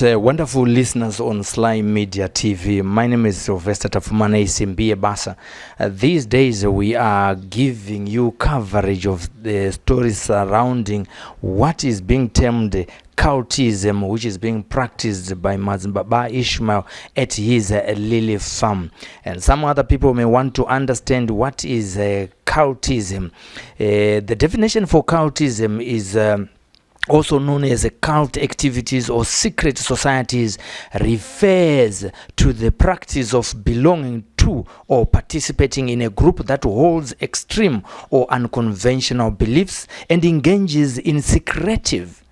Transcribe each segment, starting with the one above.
Right, wonderful listeners on Sly Media TV. My name is Sylvester Tapfumaneyi Simbi Yebasa. These days we are giving you coverage of the stories surrounding what is being termed cultism, which is being practiced by Madzibaba Ishmael at his Lily farm. And some other people may want to understand what is cultism. The definition for cultism is also known as cult activities or secret societies, refers to the practice of belonging to or participating in a group that holds extreme or unconventional beliefs and engages in secretive,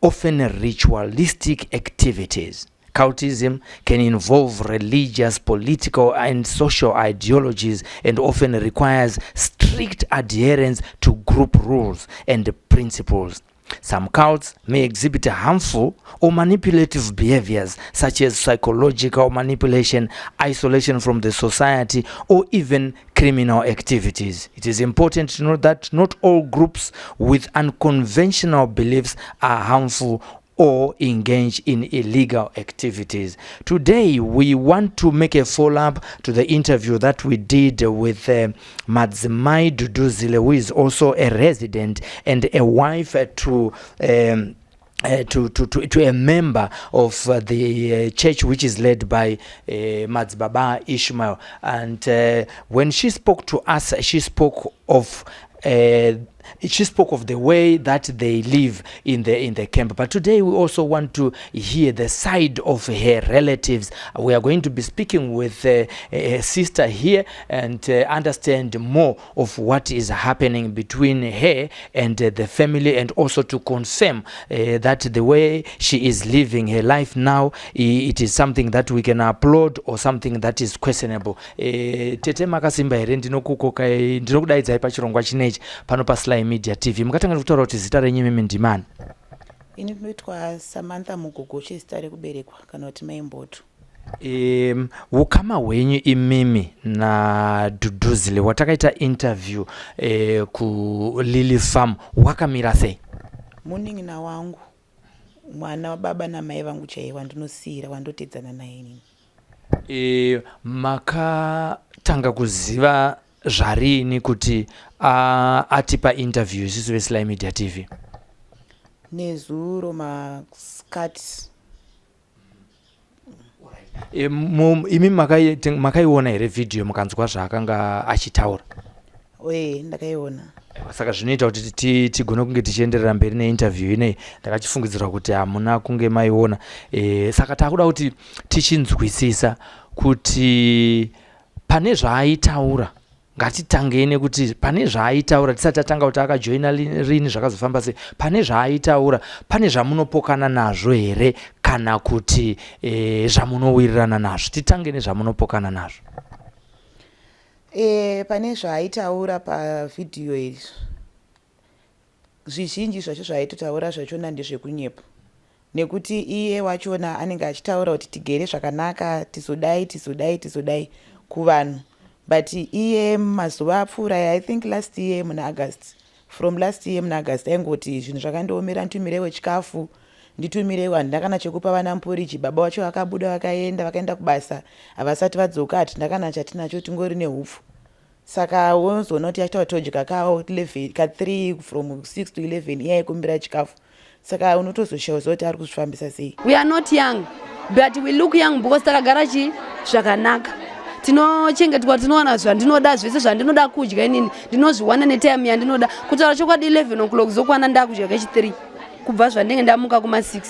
often ritualistic activities. Cultism can involve religious, political, and social ideologies and often requires strict adherence to group rules and principles. Some cults may exhibit harmful or manipulative behaviors such as psychological manipulation, isolation from the society, or even criminal activities. It is important to note that not all groups with unconventional beliefs are harmful or engage in illegal activities. Today, we want to make a follow-up to the interview that we did with Madzimai Duduzile, who is also a resident and a wife to a member of the church which is led by Madzibaba Ishmael. And when she spoke to us, she spoke of the way that they live in the camp. But today we also want to hear the side of her relatives. We are going to be speaking with a sister here and understand more of what is happening between her and the family, and also to confirm that the way she is living her life now, it is something that we can applaud or something that is questionable. Tete, makasimba here? Ndinokukokai, ndinokudaidzai pachirongwa chinechi pano paSly Media TV. Mukatanga kutaura kuti zita renyu imimi ndimani? Ini ndinoitwa Samantha Mugogoshe, zita rekuberekwa, kana kuti Maimboto. Ukama hwenyu imimi naDhudhuzile watakaita interview kuLily Farm wakamira sei? Munin'ina wangu, mwana wababa namai vangu chaiye, wandinosiyira, wandotedzana naye inini. Makatanga kuziva zvarini kuti atipa interview isusu veSly Media TV? Nezuro masikati. Imi makaiona here vhidhiyo, mukanzwa zvaakanga achitaura? Oye, ndakaiona. Saka zvinoita kuti tigone kunge tichienderera mberi neinterview inei. Ndakachifungidzira kuti hamuna kunge maiona. Saka taakuda kuti tichinzwisisa kuti pane zvaaitaura. Ngatitangei nekuti pane zvaaitaura, tisati tatanga kuti akajoina rini, zvakazofamba sei. Pane zvaaitaura, pane zvamunopokana nazvo here, kana kuti zvamunowirirana nazvo? Titange nezvamunopokana nazvo. Pane zvaaitaura pavhidhiyo iri, zvizhinji zvacho zvaaitotaura zvachona ndezvekunyepa, nekuti iye wachona anenge achitaura kuti tigere zvakanaka, tizodai, tizodai, tizodai kuvanhu, but iye mazuva apfuura, I think last year muna August, from last year muna August, aingoti zvinhu zvakandiomera, nditumirewo chikafu, nditumirewo, handina kana chekupa vana muporiji, baba vacho vakabuda vakaenda, vakaenda kubasa, havasati vadzoka, hatina kana chatinacho, tingori neupfu. Saka unozoona kuti achitaura todya ka3 from 6 to 11, iye aikumbira chikafu. Saka unotozoshayiwa kuti ari kuzvifambisa sei. We are not young, but we look young because takagara chi zvakanaka, tinochengetwa, tinowana zvandinoda zvese. Zvandinoda kudya inini ndinozviwana netime yandinoda. Kutaura chokwadi, 11 o'clock zokwana ndakudya kechi3, kubva zvandinge ndamuka kuma6,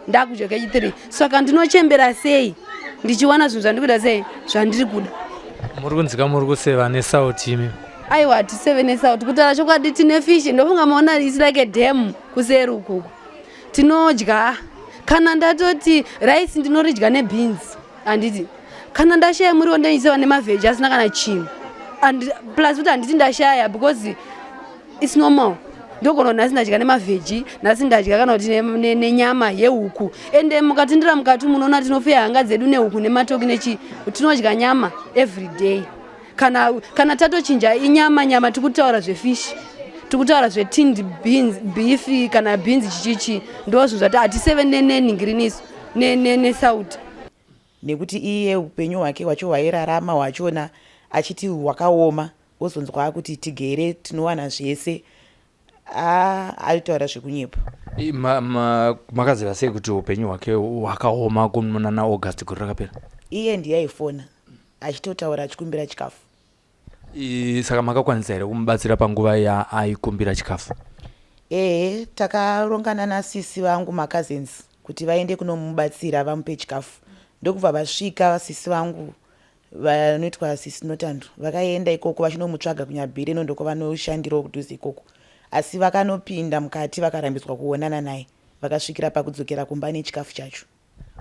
ndakudya kechi3. Saka ndinochembera sei ndichiwana zvinhu zvandikuda sei, zvandiri kuda? Muri kunzika muri kuseva nesauti imi. Aiwa, hatiseve nesauti. Kutaura chokwadi, tine fish, ndofunga maona, is like a dam kuseri ukuku. Tinodya, kana ndatoti rice ndinoridya nebeans, handiti? Kana ndashaya muriwo ndoiseva nemavheji asina kana chinhu. And plus kuti handiti ndashaya, because it's normal. Ndogona kuti nhasi ndadya nemavheji, nhasi ndadya kana kuti nenyama yehuku. Ende mukatindira mukati munoona tinofuya hanga dzedu nehuku nematoki nechi. Tinodya nyama every day. Kana tatochinja inyama, nyama tikutaura zvefish, tikutaura zvetinned beans, beef kana beans, chichichi, ndo zvinhu zvati hatiseve nenhingiriniso. Nesauti. Nekuti iye upenyu hwake hwacho hwairarama hwachona achiti hwakaoma, wozonzwa kuti tigere tinowana zvese, aitaura zvekunyepa. Makaziva sei kuti upenyu hwake hwakaoma kunana August gore rakapera? Iye ndiye aifona achitotaura achikumbira chikafu. Saka makakwanisa here kumubatsira panguva yaaikumbira chikafu? Ehe, takarongana nasisi vangu, macousins, kuti vaende kunomubatsira, vamupe chikafu. Ndokubva vasvika sisi vangu vanoitwa sisi Notando, vakaenda ikoko vachinomutsvaga kuNyabhire ino, ndokovanoshandirawo kudhuze ikoko. Asi vakanopinda mukati vakarambidzwa kuonana naye, vakasvikira pakudzokera kumba nechikafu chacho.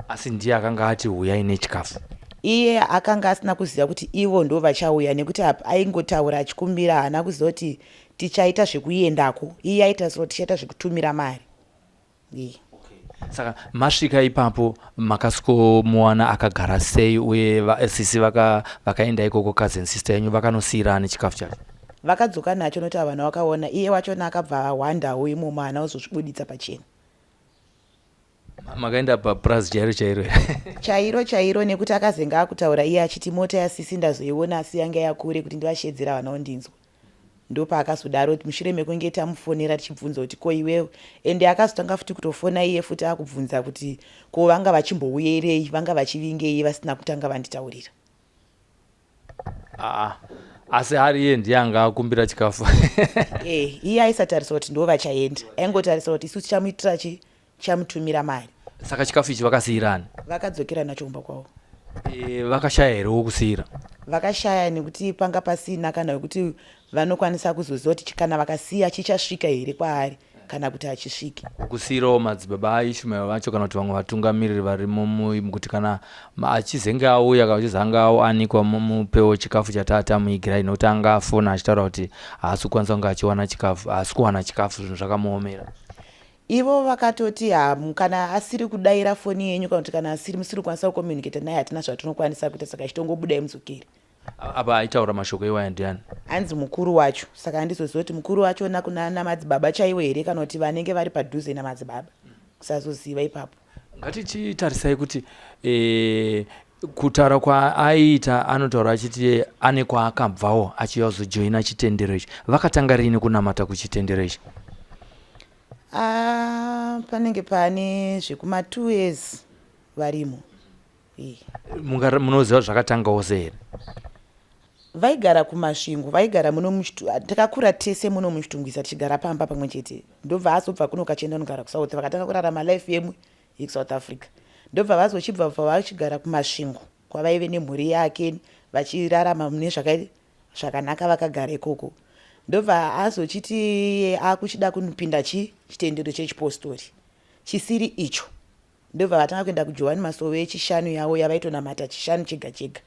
Asi ndiye akanga ati huyai nechikafu? Iye akanga asina kuziva kuti ivo ndo vachauya, nekuti apa aingotaura achikumbira, haana kuziva kuti tichaita zvekuendako. Iye aita so tichaita zvekutumira mari. Saka masvika ipapo makasikomuwana akagara sei, uye sisi vakaenda ikoko, cousin sister yenyu, vakanosiyirani chikafu chacho? Vakadzoka nacho nokuti havana vakaona. Iye wachona akabva ahwandawo imomo, haana kuzozvibuditsa pachena. Makaenda papurazi chairo chairo? Chairo chairo, nekuti akazenge akutaura iye achiti mota yasisi ndazoiona, asi yanga yakure kuti ndivashedzera vana ondinzwa. Ndopaakazodaro mushure mekunge tamufonera tichibvunza kuti ko iwewe. Ende akazotanga futi kutofona iye futi akubvunza kuti ko vanga vachimbouyerei, vanga vachivingei vasina kutanga vanditaurira. Aa, asi ari iye ndiye anga akumbira chikafu? E, iye aisatarisa kuti ndo vachaenda, aingotarisa kuti isu tichamuitira chi tichamutumira mari. Saka chikafu ichi vakasiyirani? Vakadzokera nacho kumba kwavo. Vakashaya here wokusiyira? Vakashaya, nekuti panga pasina kana wekuti vanokwanisa kuzoziva kuti kana vakasiya chichasvika here kwaari kana kuti hachisviki. Kusiyirawo madzibaba aIshmael vacho kana kuti vamwe vatungamiriri varimo kuti kana achizenge auya kana achizi anga awanikwa, mumupewo chikafu chatatamuigirai, nekuti anga afona achitaura kuti haasi kukwanisa kunge achiwana chikafu, haasi kuwana chikafu, zvinhu zvakamuomera. Ivo vakatoti hamu kana asiri kudayira foni yenyu kana kuti kana asiri musiri kukwanisa kucommunicata naye, hatina zvatinokwanisa kuita, saka chitongobuda mudzokeri. Apa aitaura mashoko iwaya ndiani? Hanzi mukuru wacho. Saka handizoziva kuti mukuru wachona kuna namadzibaba chaiwo here kana kuti vanenge vari padhuze namadzibaba, kusazoziva ipapo. Ngatichitarisai kuti kutaura kwaaiita, anotaura achiti ane kwaakabvawo achiuya kuzojoina chitendero ichi. Vakatanga riini kunamata kuchitendero ichi? Ah, panenge pane zvekuma 2 years varimo. Munoziva zvakatangawo sei here? Vaigara kuMasvingo, vaigara muno. Takakura tese muno muChitungwiza, tichigara pamba pamwe chete. Ndobva azobva kuno kachienda kunogara kuSouth, vakatanga kurarama life yemwe yekuSouth Africa. Ndobva vazochibva bva vachigara kuMasvingo kwavaive nemhuri yake, vachirarama mune zvakanaka vakagara ikoko. Ndobva azochiti akuchida kunopinda chitendero chechipostori chisiri icho. Ndobva vatanga kuenda kuJohani Masowe yechishanu yavo yavaitonamata chishanu chega chega.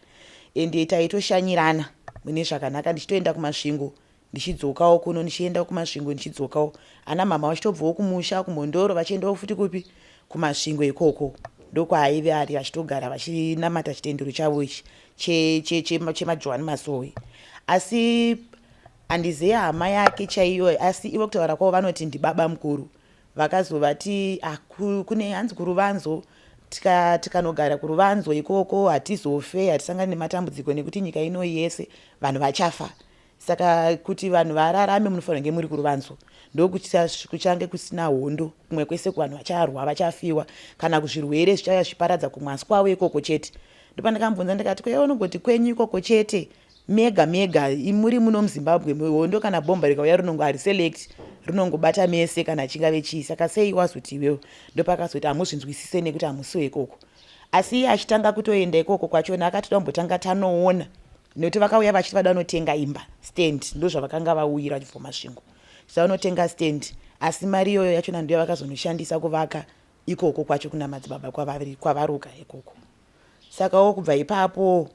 Ende taitoshanyirana mune zvakanaka, ndichitoenda kuMasvingo ndichidzokawo kuno, ndichienda kuMasvingo ndichidzokawo. Ana mama vachitobvawo kumusha kuMhondoro vachiendawo futi kupi, kuMasvingo ikoko. Ndokwaaive ari achitogara vachinamata chitendero chavo ichi chemaJohani Masowe. Asi handizivi hama yake chaiyo, asi ivo kutaura kwavo vanoti ndibaba mukuru. Vakazovati ah, kune hanzi kuruvanzo, tikanogara kuruvanzo ikoko hatizofe, hatisangani nematambudziko, nekuti nyika ino yese vanhu vachafa. Saka kuti vanhu vararame munofanira kunge muri kuruvanzo, ndokuchange kusina hondo. Kumwe kwese kuvanhu vacharwa, vachafiwa, kana kuzvirwere zvichauya zvichiparadza kumwe, asi kwavo ikoko chete. Ndopandakambvunza ndikati kweiwe unogoti kwenyu ikoko chete mega mega, muri muno muZimbabwe hondo kana bhomba rikauya rinongo hariselect, rinongobata mese kana chingave chii, saka sei wazoti iwewe? Ndopakazoti hamuzvinzwisise nekuti hamusiwo ikoko. Asi iye achitanga kutoenda ikoko kwachona akati tombotanga tanoona, nekuti vakauya vachiti vada kunotenga imba, stand. Ndozvavakanga vauyira vachibva kuMasvingo, vanotenga stand. Asi mari iyoyo yachona ndiyo vakazonoshandisa kuvaka ikoko kwacho kuna madzibaba kwavaruka ikoko. Sakawo kubva ipapo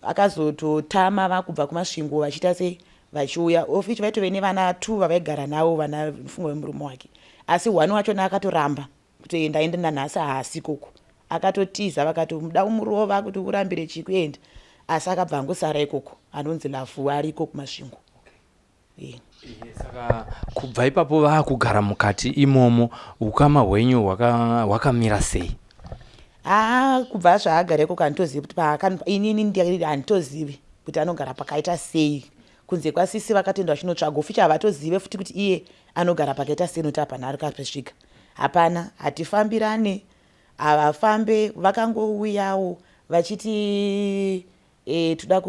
akazototama vakubva kuMasvingo vachiita sei, vachiuya ofichi. Vaitove nevana two vavaigara navo, vana mfungo vemurume wake. Asi one wachona akatoramba kutoenda, aende nanhasi haasi ikoko, akatotiza. Vakatomuda kumurova kuti urambire chii kuenda, asi akabva angosara ikoko. Anonzi Lavhu, ariko kuMasvingo. Saka kubva ipapo vaakugara mukati imomo, ukama hwenyu hwakamira sei? Haa, kubva zvaagara ikoko handitozivi kuti inini handitozivi kuti anogara pakaita sei, kunze kwasisi vakatoenda vachinotsvaga oficha, havatozive futi kuti iye anogara pakaita sei, nokuti hapana ari kapesvika, hapana. Hatifambirane, havafambe. Vakangouyawo vachiti toda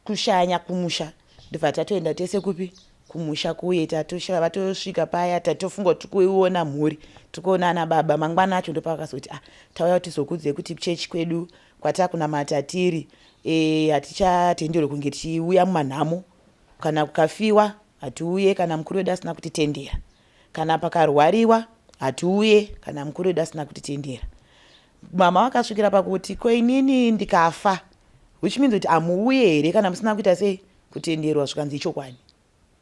kushanya kumusha, ndobva tatoenda tese kupi? Kumusha kuye. Vatosvika paya, tatofunga kuti tikuona mhuri, tikuona ana baba. Mangwana acho ndopavakazoti, "Ah, tauya kuti tizokuudzei kuti chechi kwedu kwatakunamata tiri hatichatenderwi kunge tichiuya mumanhamo. Kana kukafiwa hatiuye kana mukuru wedu asina kutitendera. Kana pakarwariwa hatiuye kana mukuru wedu asina kutitendera." Mama vakasvikira pakuti, "Ko inini ndikafa, which means kuti hamuuye here kana musina kuita sei? Kutenderwa?" Zvikanzi, "Ichokwadi,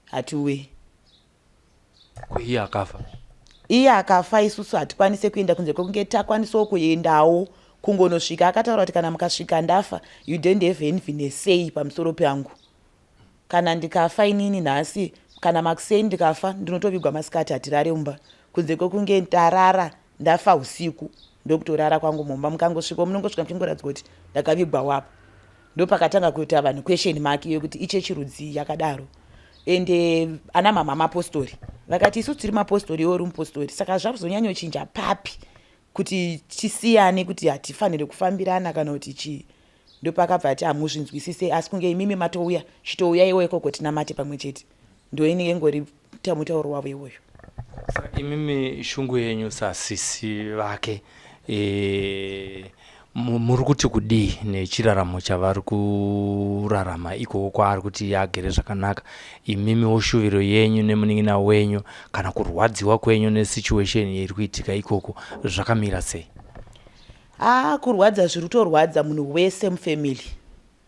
hatiuye." Ko iye akafa? Iye akafa, isusu hatikwanise kuenda kunze kwekunge takwanisawo kuendawo kungonosvika. Akataura kuti, "Kana mukasvika ndafa, you don't have anything sei pamusoro pangu. Kana ndikafa inini nhasi, kana makuseni ndikafa, ndinotovigwa masikati. Hatirare mumba kunze kwekunge tarara ndafa usiku, ndokutorara kwangu mumba. Mukangosvika, munongosvika muchingoradzwa kuti ndakavigwa wapo." Ndopakatanga kuita vanhu question mark yekuti ichechi rudzii yakadaro. Ende ana mama mapostori vakati, "Isusu tiri mapostori, iwe uri mupostori, saka zvazonyanyochinja papi kuti tisiyane, kuti hatifaniri kufambirana kana kuti chii?" Ndopakabva ati, "Hamuzvinzwisise, asi kunge imimi matouya, chitouyaiwo ikoko tinamate pamwe chete." Ndoinenge ingori mutauro wavo iwoyo. Saka imimi shungu yenyu sasisi vake, muri kuti kudii nechiraramo chavari kurarama ikoko kwaari kuti agere zvakanaka? Imimiwo shuviro yenyu nemunin'ina wenyu kana kurwadziwa kwenyu nesituation iri kuitika ikoko zvakamira sei? Aa, kurwadza zviri kutorwadza munhu wese mufamily.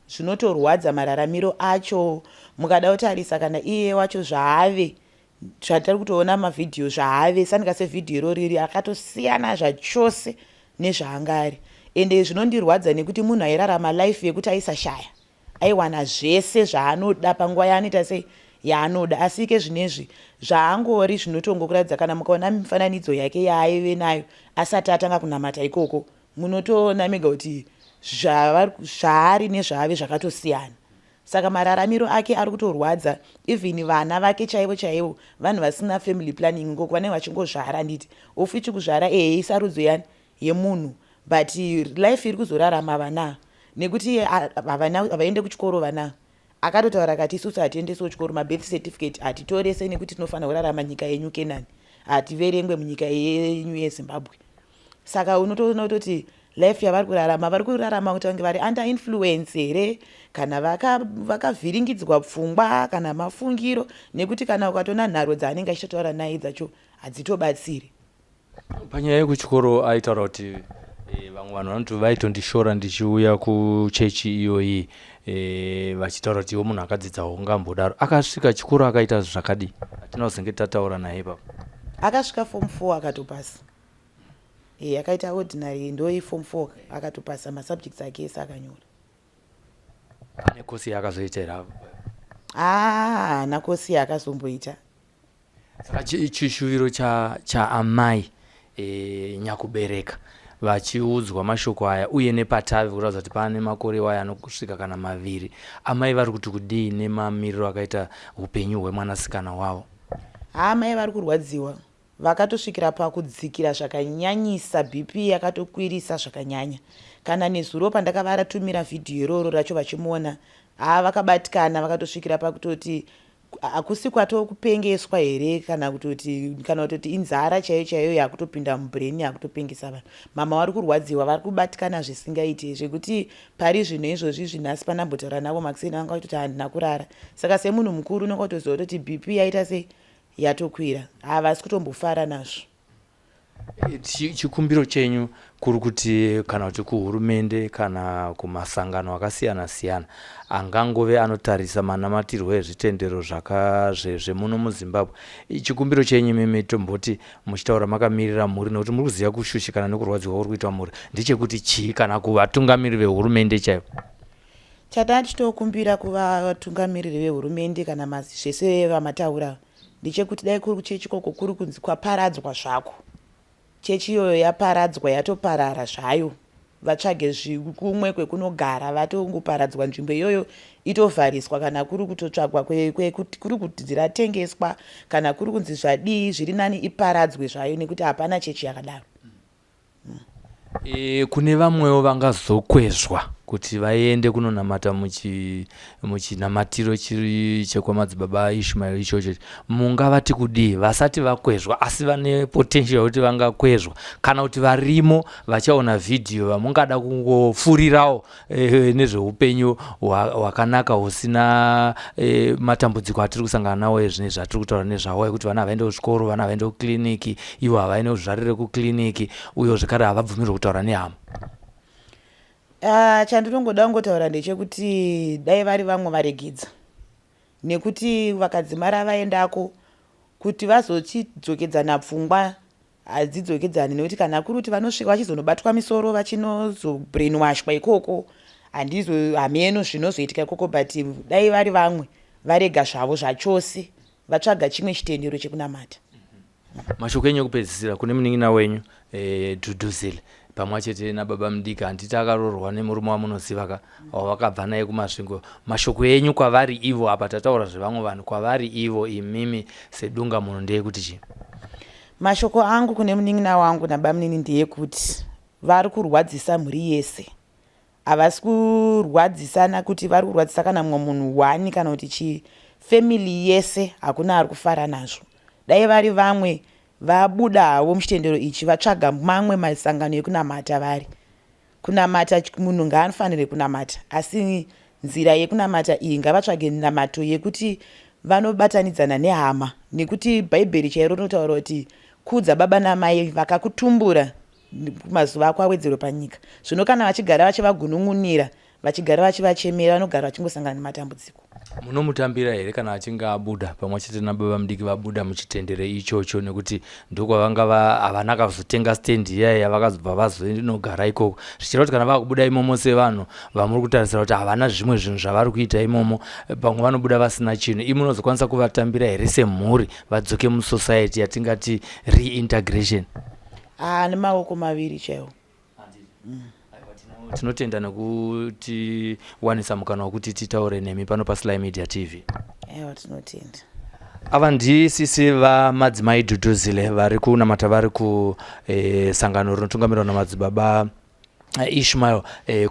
Zvinotorwadza mararamiro acho. Mukada kutarisa kana iye wacho zvaave, zvatari kutoona mavhidhiyo, zvaave sanika sevhidhiyo iro riri, akatosiyana zvachose nezvaanga ari. Ende zvinondirwadza nekuti munhu airarama life yekuti aisashaya, aiwana zvese zvaanoda panguva yaanoita sei, yaanoda. Asi ike zvinezvi zvaangori zvinotongokuratidza, kana mukaona mifananidzo yake yaaive nayo asati atanga kunamata ikoko, munotoona mega kuti zvaari nezvaave zvakatosiyana. Saka mararamiro ake ari kutorwadza. Even vana vake chaivo chaivo, vanhu vasina family planning ngoko vanenge vachingozvara, nditi ofuchi kuzvara, ehe, isarudzo yani yemunhu, but life iri kuzorarama vana, nekuti havaende kuchikoro vana. Akatotaura akati, "Isusu hatiendesiwo chikoro, mabirth certificate hatitorese nekuti tinofanira kurarama nyika yenyu Kenani, hativerengwe munyika yenyu yeZimbabwe." Saka unotoona kutoti life yavari kurarama, vari kurarama kuti vange vari under influence here, kana vakavhiringidzwa pfungwa kana mafungiro, nekuti kana ukatoona nharo dzaanenge achitotaura naye dzacho hadzitobatsiri. Panyaya yekuchikoro aitaura kuti vamwe vanhu vanoti vaitondishora ndichiuya kuchechi iyoyi, vachitaura kuti iwo munhu akadzidzawo ungambodaro. Akasvika chikoro akaita zvakadii? Hatina kuzenge tataura naye ipapo. Akasvika form 4 akatopasa. Akaita ordinary, ndoi form 4, akatopasa masubjects ake ese akanyora. Ane kosi yaakazoita here? Aa, haana kosi yaakazomboita. Saka chishuviro chaamai nyakubereka vachiudzwa mashoko aya uye nepatavi kuratidza kuti pane makore iwayo anosvika kana 2, amai vari kuti kudii nemamiriro akaita upenyu hwemwanasikana wavo? Haa, mai vari kurwadziwa, vakatosvikira pakudzikira zvakanyanyisa, BP yakatokwirisa zvakanyanya. Kana nezuro pandakavaratumira vhidhiyo iroro racho vachimuona, haa, vakabatikana, vakatosvikira pakutoti hakusi kwatokupengeswa here, kana kutoti inzara chaiyo chaiyo yakutopinda mubrain, yakutopengesa vanhu. Mama vari kurwadziwa, vari kubatikana zvisingaiti, zvekuti pari zvino izvozvi zvinhasi pandambotaura navo makuseni, vanga vachitoti, "Handina kurara." Saka semunhu mukuru unonga kutoziva kutoti BP yaita sei, yatokwira. Havasi kutombofara nazvo. Chikumbiro chenyu kuri kuti kana kuti kuhurumende kana kumasangano akasiyana siyana angangove anotarisa manamatirwo ezvitendero zvemuno muZimbabwe, chikumbiro chenyu imimi, tomboti muchitaura makamirira mhuri nekuti muri kuziva kushushikana nekurwadziwa kuri kuitwa mhuri, ndechekuti chii, kana kuvatungamiri vehurumende chaivo? Chatanga tichitokumbira kuvatungamiriri vehurumende kana zvese vamataura ndechekuti dai kuri kuchechi ikoko kuri kunzi kwaparadzwa zvako. Chechi iyoyo yaparadzwa, yatoparara zvayo. Vatsvage kumwe kwekunogara, vatongoparadzwa nzvimbo iyoyo itovhariswa. Kana kuri kutotsvagwa kuri kunzi ratengeswa, kana kuri kunzi zvadii, zviri nani iparadzwe zvayo nekuti hapana chechi yakadaro. Kune vamwewo vangazokwezvwa kuti vaende kunonamata muchinamatiro chiri chekwamadzibaba Ishmael ichocho, mungavati kudii vasati vakwezvwa asi vane potential yekuti vangakwezvwa, kana kuti varimo vachaona vhidhiyo vamungada kungofurirawo nezveupenyu hwakanaka husina matambudziko atiri kusangana nawo ezvinezvi atiri kutaura nezvawo, ekuti vana havaende kuzvikoro, vana havaende kukliniki, ivo havaende kuzvarire kukliniki, uye zvekare havabvumirwe kutaura nehama? Chandinongoda kungotaura ndechekuti dai vari vamwe varegedza, nekuti vakadzimara vaendako kuti vazochidzokedzana pfungwa hadzidzokedzani, nekuti kana kuri kuti vanosvika vachizonobatwa misoro, vachinozobrainwashwa ikoko, handizo hameno zvinozoitika ikoko. But dai vari vamwe varega zvavo zvachose, vatsvaga chimwe chitendero chekunamata. Mashoko enyu ekupedzisira kune munin'ina wenyu Dhudhuzile pamwe chete nababa mudiki, handiti akaroorwa nemurume wamunoziva ka, wavakabva naye kuMasvingo? Mashoko enyu kwavari ivo, apa tataura zvevamwe vanhu, kwavari ivo imimi sedunga munhu ndeyekuti chii? Mashoko angu kune munin'ina wangu nabamunini ndeyekuti vari kurwadzisa mhuri yese. Havasi kurwadzisana kuti vari kurwadzisa kana mumwe munhu one kana kuti chii, family yese hakuna ari kufara nazvo. Dai vari vamwe vabuda havo muchitendero ichi, vatsvaga mamwe masangano ekunamata. Vari kunamata, munhu ngaafanire kunamata, asi nzira yekunamata iyi ngavatsvage namato yekuti vanobatanidzana nehama, nekuti Bhaibheri chairo rinotaura kuti kudza baba namai vakakutumbura, mazuva ako awedzerwe panyika. Zvino kana vachigara vachivagunun'unira, vachigara vachivachemera, vanogara vachingosangana nematambudziko. Munomutambira here kana achinge abuda pamwe chete nababa mudiki, vabuda muchitendero ichocho, nekuti ndokwavanga havana kazotenga stand iya yavakazobva vazonogara ikoko, zvichireva kuti kana vakubuda imomo sevanhu vamuri kutarisira kuti havana zvimwe zvinhu zvavari kuita imomo, pamwe vanobuda vasina chinhu, imi munozokwanisa kuvatambira here semhuri vadzoke musociety, yatingati reintegration? Haa, nemaoko maviri chaiwo. Tinotenda nekutiwanisa mukana wekuti titaure nemi pano paSly Media TV. Aiwa, tinotenda. Ava ndisisi vamadzimai Dhudhuzile vari kunamata vari kusangano rinotungamirwa namadzibaba Ishmael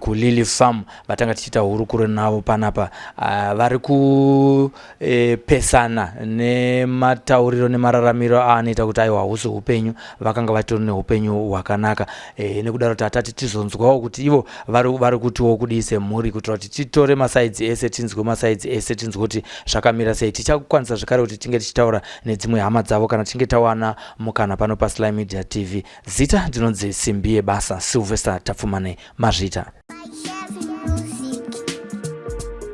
kuLily Farm, vatanga tichiita hurukuro navo panapa. Vari kupesana nematauriro nemararamiro aanoita kuti aiwa, hausi upenyu, vakanga vatori neupenyu hwakanaka. Nekudaro tatati tizonzwawo kuti ivo vari kutiwo kudii semhuri, kuitira kuti titore masides ese, tinzwe masides ese, tinzwe kuti zvakamira sei. Tichakwanisa zvekare kuti tinge tichitaura nedzimwe hama dzavo kana tichinge tawana mukana pano paSly Media TV. Zita ndinonzi Simbi Yebasa Sylvester Tapfumane. Mazvita.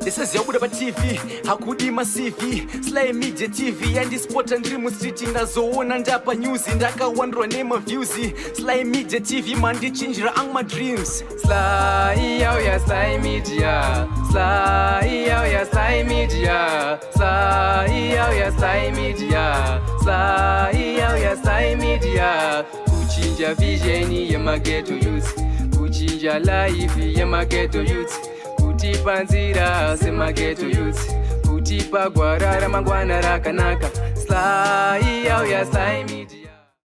Ndisaziva paTV hakudi maCV. Sly Media TV yandispota ndiri mustreet, ndazoona ndapa news, ndakawandirwa nemaviews. Sly Media TV mandichinjira angu madreams. Sly yauya, Sly Media. Sly yauya, Sly Media. Sly yauya, Sly Media. Sly yauya, Sly Media. Kuchinja vision yemaghetto youth, kuchinja life yemaghetto youth, kutipa nzira semaghetto youth, kutipa gwara ramangwana rakanaka. Sly yauya, Sly Media.